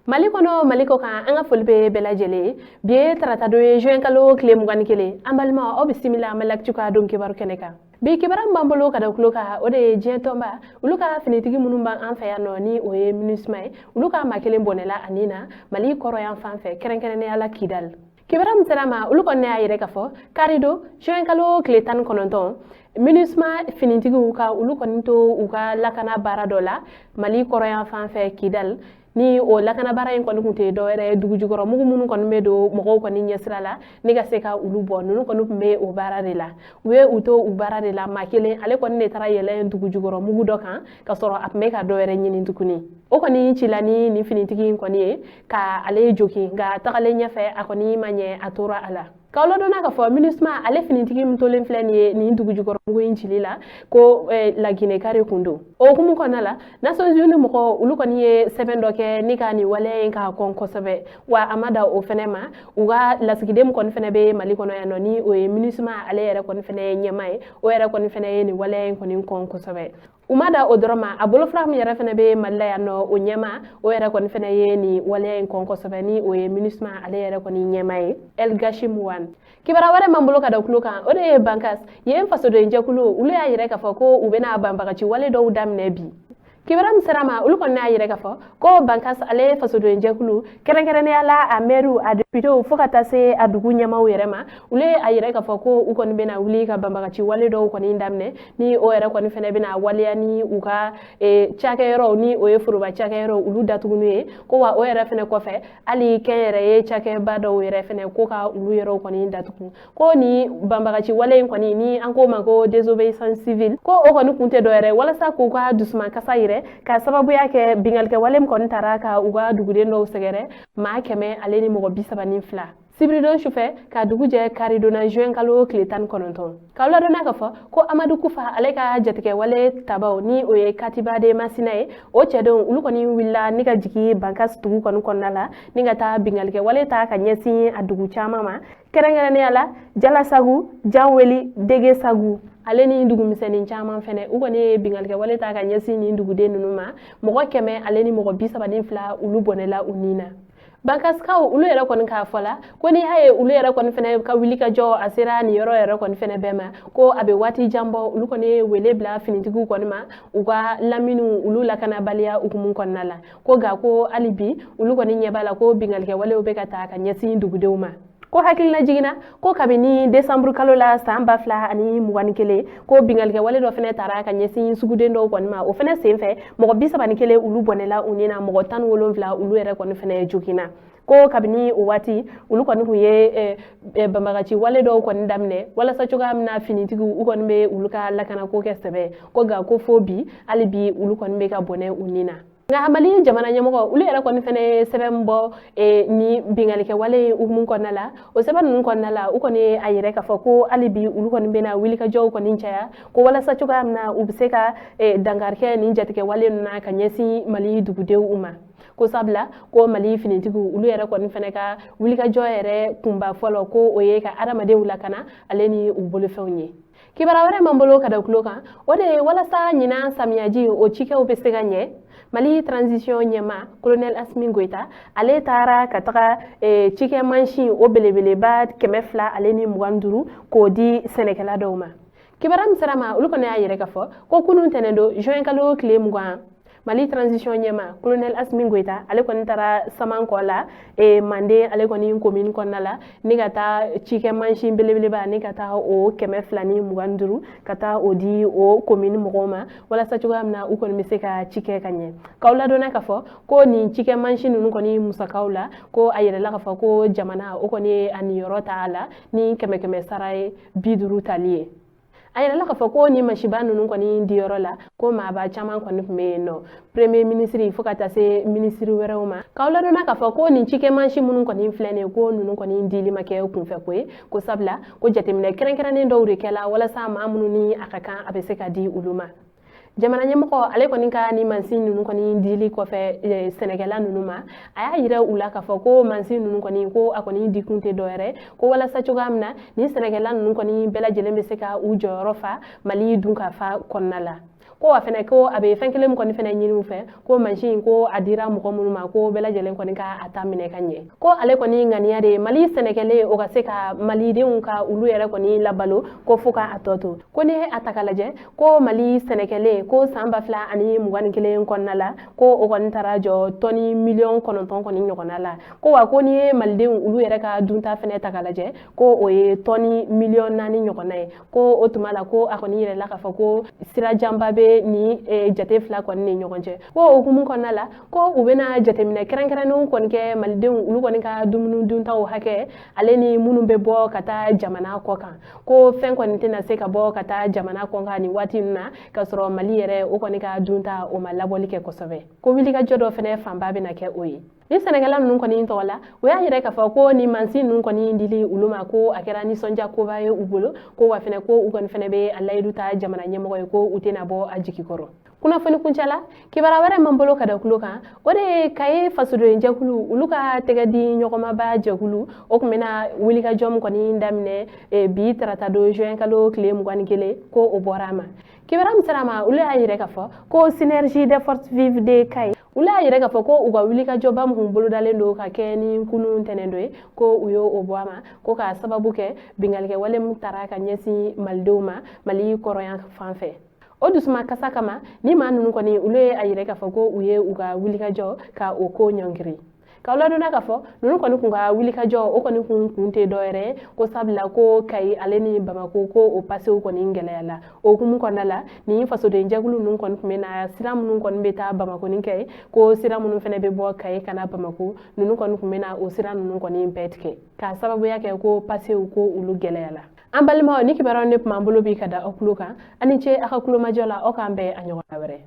Mali kɔnɔ, Mali kɔ kan, an ka foli bɛ bɛɛ lajɛlen ye. Bi ye tarata don ye, juin kalo tile 21. An balima, aw bisimila Mali Actu ka don kibaru kɛnɛ kan. Bi kibaru min b'an bolo ka da tulo kan, o de ye diɲɛ tɔnba olu ka finitigi minnu b'an fɛ yan nɔ, ni o ye MINUSMA ye, olu ka maa kelen bɔnɛla a ni na Mali kɔrɔyan fan fɛ, kɛrɛnkɛrɛnnenya la Kidal. Kibaru min sera ma, olu kɔni y'a yɛrɛ k'a fɔ karidon, juin kalo tile 19, MINUSMA finitigiw ka olu kɔni to u ka lakana baara dɔ la Mali kɔrɔyan fan fɛ Kidal. Ni o lakana baara in kɔni tun tɛ dɔwɛrɛ ye, dugujukɔrɔ mugu minnu kɔni bɛ don mɔgɔw kɔni ɲɛsira la ni ka se ka olu bɔ, ninnu kɔni tun bɛ o baara de la. U ye u to u baara de la, maa kelen ale kɔni de taara yɛlɛn dugujukɔrɔ mugu dɔ kan ka sɔrɔ a tun bɛ ka dɔwɛrɛ ɲini tuguni. O kɔni cila ni nin finitigi in kɔni ye ka ale jogin, nka tagalen ɲɛfɛ a kɔni ma ɲɛ, a tora a la. K'aw ladɔnna k'a fɔ MINUSMA ale finitigi min tolen filɛ nin ye nin dugujukɔrɔ mugu in cili la, ko Laginɛka de kun don. O hukumu kɔnɔna la, Nations Unies mɔgɔw olu kɔni ye sɛbɛn dɔ kɛ ni ka nin waleya in k'a kɔn kosɛbɛ. Wa a ma da o fɛnɛ ma, u ka lasigiden min kɔni fɛnɛ bɛ Mali kɔnɔ yan nɔ, ni o ye MINUSMA ale yɛrɛ kɔni fɛnɛ ye ɲɛmaa ye, o yɛrɛ kɔni fɛnɛ ye nin waleya in kɔni kɔn kosɛbɛ. U ma da o dɔrɔn ma, a bolofara min yɛrɛ fɛnɛ bɛ Mali la yan nɔ, o ɲɛmaa, o yɛrɛ kɔni fɛnɛ ye nin waleya in kɔn kosɛbɛ, ni o ye MINUSMA ale yɛrɛ kɔni ɲɛmaa ye, El Ghassim Wane. Kibaruya wɛrɛ m'an bolo ka da tulo kan, o de ye Bankas yen fasodenjɛkulu olu y'a yɛrɛ k'a fɔ ko u bɛna banbagaci wale dɔw daminɛ bi. Kibaruya min sera ma, olu kɔni y'a yɛrɛ k'a fɔ ko Bankas ale fasodenjɛkulu, kɛrɛnkɛrɛnnenya la a mɛriw, a députéw, fo ka taa se a dugu ɲɛmaaw yɛrɛ ma, olu ye a yɛrɛ k'a fɔ ko u kɔni bɛna wuli ka banbagaci wale dɔw kɔni daminɛ, ni o yɛrɛ kɔni fɛnɛ bɛna waleya ni u ka cakɛyɔrɔw, ni o ye foroba cakɛyɔrɔw, olu datuguni ye. Ko wa o yɛrɛ fɛnɛ kɔfɛ, hali kɛnyɛrɛye cakɛba dɔw yɛrɛ fɛnɛ, ko ka olu yɔrɔw kɔni datugu. Ko ni banbagaci wale in kɔni, ni an k'o ma ko désobéissance civile, ko o kɔni kun tɛ dɔwɛrɛ walasa k'u ka dusumakasa yɛrɛ ka sababuya kɛ bingalikɛ wale min kɔni taara ka u ka duguden dɔw sɛgɛrɛ, maa 132, sibiridon sufɛ ka dugu jɛ karidonna, juin kalo tile 19. K'aw ladɔnna k'a fɔ ko Amadu Kufa ale ka jatigɛ wale tabaw, ni o ye Katiba de Masina ye, o cɛdenw olu kɔni wulila ni ka jigin Bankas dugu kɔni kɔnɔna la ni ka taa bingalikɛ wale ta ka ɲɛsin a dugu caman ma, kɛrɛnkɛrɛnnenya la Jalasagu, Janweli, Degesagu ale ni dugumisɛnnin caman fɛnɛ. U kɔni ye bingalikɛ wale ta ka ɲɛsin nin duguden ninnu ma, mɔgɔ 132 olu bɔnɛla u ni na. Bankasikaw olu yɛrɛ kɔni k'a fɔ la ko n'i y'a ye olu yɛrɛ kɔni fɛnɛ ka wuli ka jɔ a sera nin yɔrɔ yɛrɛ kɔni fɛnɛ bɛɛ ma, ko a bɛ waati jan bɔ olu kɔni ye wele bila finitigiw kɔni ma u ka laminiw olu lakanabaliya hukumu kɔnɔna la. Ko nka ko hali bi olu kɔni ɲɛ b'a la ko bingalikɛ walew bɛ ka ta ka ɲɛsin dugudenw ma. Ko hakilina jiginna ko kabini desanburu kalo la san 2021, ko bingalikɛ wale dɔ fɛnɛ tara ka ɲɛsin suguden dɔw kɔni ma. O fɛnɛ senfɛ, mɔgɔ 31 olu bɔnɛla u ni na, mɔgɔ 17 olu yɛrɛ kɔni fɛnɛ joginna. Ko kabini o waati olu kɔni tun ye banbagaci wale dɔw kɔni daminɛ walasa cogoya min na finitigiw u kɔni bɛ olu ka lakanako kɛ sɛbɛ. Ko nka ko fo bi, hali bi olu kɔni bɛ ka bɔnɛ u ni na. Nka Mali jamana ɲɛmɔgɔ olu yɛrɛ kɔni fɛnɛ ye sɛbɛn bɔ ni bingalikɛ wale in hukumu kɔnɔna la. O sɛbɛn ninnu kɔnɔna la, u kɔni ye a yɛrɛ k'a fɔ ko hali bi olu kɔni bɛna wulikajɔw kɔni caya, ko walasa cogoya min na u bɛ se ka dankari kɛ nin jatigɛ wale ninnu na ka ɲɛsin Mali dugudenw ma. Ko sabula ko Mali finitigiw olu yɛrɛ kɔni fɛnɛ ka wulikajɔ yɛrɛ kunba fɔlɔ, ko o ye ka adamadenw lakana ale ni u bolofɛnw ye. Kibaruya wɛrɛ m'an bolo ka da tulo kan, o de ye walasa ɲinan samiyaji o cikɛw bɛ se ka ɲɛ, Mali transition ɲɛma colonel Asimi Goïta ale taara ka taga cikɛ mansin o belebeleba 225 k'o di sɛnɛkɛla dɔw ma. Kibaruya min sera ma, olu kɔni y'a yɛrɛ k'a fɔ ko kunun tɛnɛn don, juin kalo tile 20, Mali transition ɲɛma colonel Asimi Goïta ale kɔni taara Samankɔ la Manden ale kɔni commune kɔnɔna la, ni ka taa cikɛ mansin belebeleba ni ka taa o 225 ka taa o di o commune mɔgɔw ma, walasa cogoya min na u kɔni bɛ se ka cikɛ ka ɲɛ. K'aw ladɔnna k'a fɔ ko nin cikɛ mansin ninnu kɔni musakaw la, ko a yɛrɛla k'a fɔ ko jamana o kɔni ye a niyɔrɔ ta a la ni kɛmɛ kɛmɛ sara ye 50 tali ye. A yɛrɛla k'a fɔ ko ni masiba ninnu kɔni diyɔrɔ la, ko maaba caman kɔni tun bɛ yen nɔ, premier ministre fo ka taa se minisiri wɛrɛw ma. K'aw ladɔnna k'a fɔ ko nin cikɛ mansin minnu kɔni filɛ nin ye, ko ninnu kɔni dili ma kɛ kunfɛ ko ye. Ko sabula ko jateminɛ kɛrɛnkɛrɛnnen dɔw de kɛla walasa maa minnu ni a ka kan a bɛ se ka di olu ma. Jamana ɲɛmɔgɔ ale kɔni ka ni mansin ninnu kɔni dili kɔfɛ sɛnɛkɛla ninnu ma, a y'a yira u la k'a fɔ ko mansin ninnu kɔni, ko a kɔni dikun tɛ dɔwɛrɛ, ko walasa cogoya min na ni sɛnɛkɛla ninnu kɔni bɛɛ lajɛlen bɛ se ka u jɔyɔrɔ fa Mali dunkafa kɔnɔna la. Ko wa fɛnɛ ko a bɛ fɛn kelen min kɔni fɛnɛ ɲini u fɛ, ko mansin in ko a dira mɔgɔ minnu ma, ko bɛɛ lajɛlen kɔni ka a ta minɛ ka ɲɛ. Ko ale kɔni ŋaniya de ye Mali sɛnɛkɛlen o ka se ka malidenw ka olu yɛrɛ kɔni labalo, ko fo ka a tɔ to. Ko ni a ta ka lajɛ, ko Mali sɛnɛkɛlen ko san 2021 kɔnɔna la, ko o kɔni taara jɔ tɔni 9 miliyɔn kɔni ɲɔgɔnna la. Ko wa ko n'i ye malidenw olu yɛrɛ ka dunta fɛnɛ ta ka lajɛ, ko o ye tɔni 4 miliyɔn ɲɔgɔnna ye. Ko o tuma la, ko a kɔni yɛrɛ la k'a fɔ ko sira janba bɛ ni jate fila kɔni ni ɲɔgɔn cɛ. Ko o hukumu kɔnɔna la, ko u bɛna jateminɛ kɛrɛnkɛrɛnnenw kɔni kɛ malidenw olu kɔni ka dumuni duntaw hakɛ, ale ni minnu bɛ bɔ ka taa jamana kɔ kan. Ko fɛn kɔni tɛna se ka bɔ ka taa jamana kɔ kan nin waati ninnu na k'a sɔrɔ Mali yɛrɛ o kɔni ka dunta o ma labɔli kɛ kosɛbɛ. Ko wulikajɔ dɔ fɛnɛ fanba bɛna kɛ o ye. Ni sɛnɛkɛla ninnu kɔni tɔgɔ la, o y'a yɛrɛ k'a fɔ ko ni mansin ninnu kɔni dili olu ma, ko a kɛra nisɔndiya koba ye u bolo. Ko wa fɛnɛ ko u kɔni fɛnɛ bɛ a layidu ta jamana ɲɛmɔgɔ ye ko u tɛna bɔ a jigi kɔrɔ. Kunnafoni kuncɛ la, kibaruya wɛrɛ m'an bolo ka da tulo kan, o de ye Kaye fasoden jɛkulu olu ka tɛgɛ di ɲɔgɔnmaba jɛkulu, o tun bɛna wulikajɔ min kɔni daminɛ bi tarata don juin kalo tile 21, ko o bɔra a ma. Kibaruya min sera ma, olu y'a yɛrɛ k'a fɔ ko Synergie des forces vives de Kaye, olu y'a yɛrɛ k'a fɔ ko u ka wulikajɔba min kun bolodalen don ka kɛ ni kunun tɛnɛn dɔ ye, ko u y'o bɔ a ma, ko k'a sababu kɛ bingalikɛwale min taara ka ɲɛsin malidenw ma Mali kɔrɔyan fan fɛ. O dusuma kasa kama, ni maa ninnu kɔni olu ye a yɛrɛ k'a fɔ ko u ye u ka wulikajɔ ka o ko ɲɔngiri. K'aw ladɔnna k'a fɔ ninnu kɔni kun ka wulikajɔ o kɔni kun tɛ dɔwɛrɛ ye, ko sabula ko Kayi ale ni Bamako ko o pasew kɔni gɛlɛyala. O hukumu kɔnɔna la, nin fasoden jɛkulu ninnu kɔni tun bɛ na sira minnu kɔni bɛ taa Bamako ni Kayi, ko sira minnu fana bɛ bɔ Kayi ka na Bamako, ninnu kɔni tun bɛ na o sira ninnu kɔni bɛɛ tigɛ k'a sababuya kɛ ko pasew ko olu gɛlɛyala. An balimaw, ni kibaruyaw ne tun b'an bolo bi ka da aw tulo kan. Aw ni ce aw ka kulomajɔ la. Aw k'an bɛn a ɲɔgɔnna wɛrɛ.